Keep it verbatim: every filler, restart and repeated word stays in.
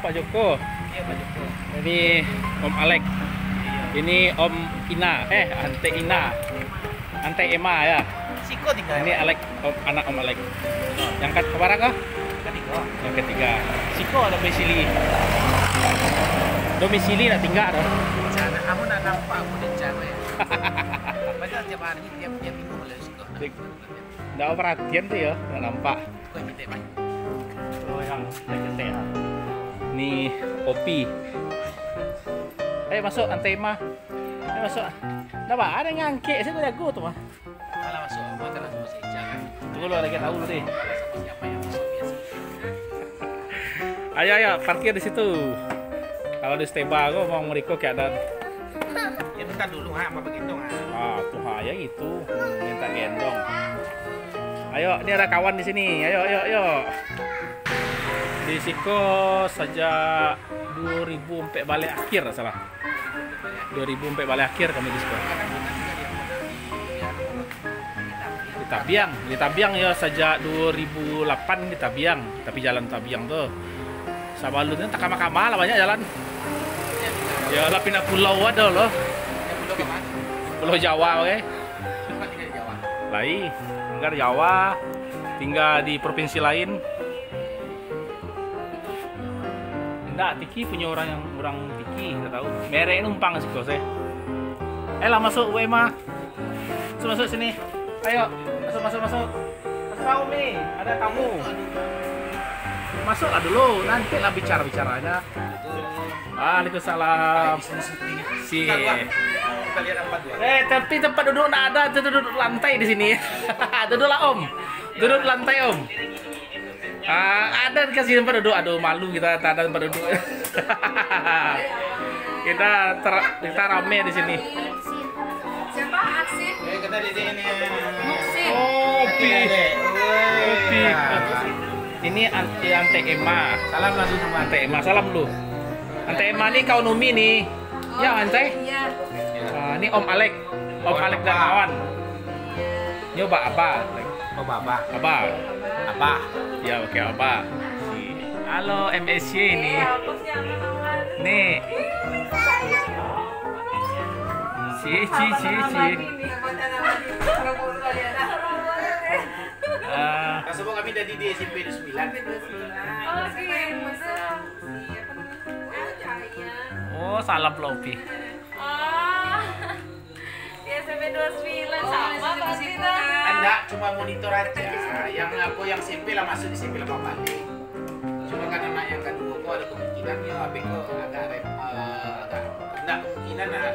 Pak Joko. Iyo, Pak Joko. Ini Om Alek. Ini Om Ina. Eh, Ante Ina. Ante Ema, ya. Siko tingga. Ini Alek, Om, anak Om Alek. Yang kat-, kabarang kah? Katigo. Yang katigo. Siko domisili. Domisili nak tingga tu. Rencana, aku nak nampak aku rencana ya. Padahal tiap hari, tiap, tiap minggu mulai siko. Ndak perhatian tu ya, ndak nampak. Bukan kita, Pak. Oh, yang ketek lah. Ni kopi. Ayo masuk, Ante Ema. Ayo masuk. Ndak apa, ada ngangkek, saya jago tu mah. Alah, masuk. Makan langsung masuk, jangan. Tunggu lu, lagi tahu lu deh. Siapa yang masuk biasa? Ayo, ayo, parkir di situ. Kalau di Steba ko, mau meriko keadaan. Ya, minta dulu, ha, apa begitu, ha? Ah, tuh, ha, yang itu. Minta gendong. Ayo, ini ada kawan di sini. Ayo, ayo, ayo. Di siko sajak dua ribu empat baleh akhir, salah. Dua ribu empat baleh akhir kami di siko. Di Tabiang, di Tabiang ya sajak dua ribu lapan di Tabiang, tapi jalan Tabiang tu. Sabalun tu takama-kama lah banyak jalan. Ya lah pindah pulau ado lo. Pulau Jawa, oke. Lai, tinggal di Jawa, tinggal di provinsi lain. Ndak, Tiki punyo urang yang, urang Tiki, ndak tahu. Merek numpang siko, se. Eh lah, masuk, Bu Ema. Masuk, masuk sini. Ayo, masuk, masuk, masuk. Masuk, Umi, ada tamu. Masuklah dulu, nanti lah bicara-bicaranya. Waalaikumsalam. Si. Eh, tapi tempat duduk ndak ada, tu duduk lantai di sini. Duduklah, Om. Duduk lantai, Om. Ah, ada dikasih tempat duduk. Aduh, malu kita, tak ada tempat duduk. Kita ter-, kita rame di sini. Siapa? Aksin? Eh, kita di sini. Muksin. Oh, Pi. Oh, Pi. Ini Ante, Ante Ema. Salam langsung sama Ante Ema, salam dulu. Ante Ema ni kawan Umi ni. Ya, Ante? Iya. Ah, ni Om Alek. Om Alek dan kawan. Nyo ba Aba. Oh, Baba. Aba. Abah. Ya, oke, Aba. Halo, M S C ini. Nih. Si, si, si, si. Ah. Rasanya kami dari di S M P dua sembilan. Oh, salam, Lopi. Oh. Di S M P dua sembilan. Oh, sama berarti dah. Enggak, cuma monitor aja. Yang apa, yang S M P lah masuk di S M P lapan baleh. Cuma kan anak yang kedua kok ada kemungkinan dia habis kok agak rem-, eh, agak, enggak kemungkinan lah.